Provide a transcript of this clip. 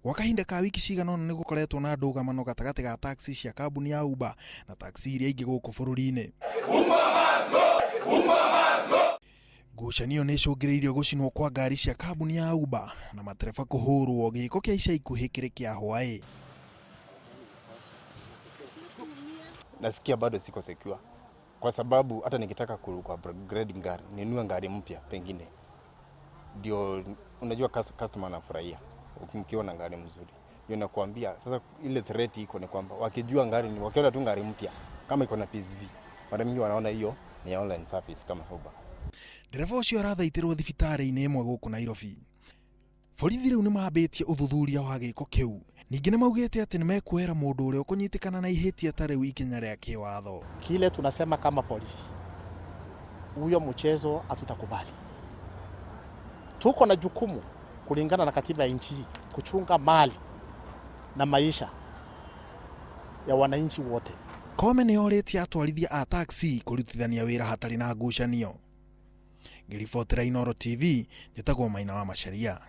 Gwa kahinda ka wiki cigana ũna nĩ gũkoretwo na ndũgamano gatagatĩ ga taxi cia kambuni ya Uber na taxi iria ingĩ gũkũ bũrũri-inĩ. Ngucanio nĩ icũngĩrĩirie gũcinwo kwa ngari cia kambuni ya Uber na matereba kũhũrwo gĩko kĩa ica ikuhĩ kĩrĩ kĩa hwaĩ. Nasikia bado siko secure kwa sababu hata nikitaka ku upgrade gari, ninunue gari mpya, pengine ndio unajua customer anafurahia mkiwa na gari mzuri. Ndio nakwambia sasa, ile threat iko ni kwamba wakijua gari ni wakiona tu gari mpya kama iko na PSV, mara mingi wanaona hiyo ni online service kama Uber. Ndereba ũcio arathaitĩrwo thibitarĩ-inĩ ĩmwe gũkũ Nairobi. Borithi rĩu nĩ mambĩtie ũthuthuria wa gĩko kĩu. Ningĩ nĩ maugĩte atĩ nĩ mekuoera mũndũ ũrĩa ũkũnyitĩkana na ihĩtia ta rĩu ikinya rĩa kĩwatho. Kile tunasema kama polisi, huyo mchezo hatutakubali. Tuko na jukumu kulingana na katiba ya nchi hii kuchunga mali na maisha ya wananchi wote. Koome nĩ orĩtie atwarithia a taxi kũrutithania wĩra hatarĩ na ngucanio. Ngĩribotera Inooro TV, njĩtagwo Maina wa Macharia.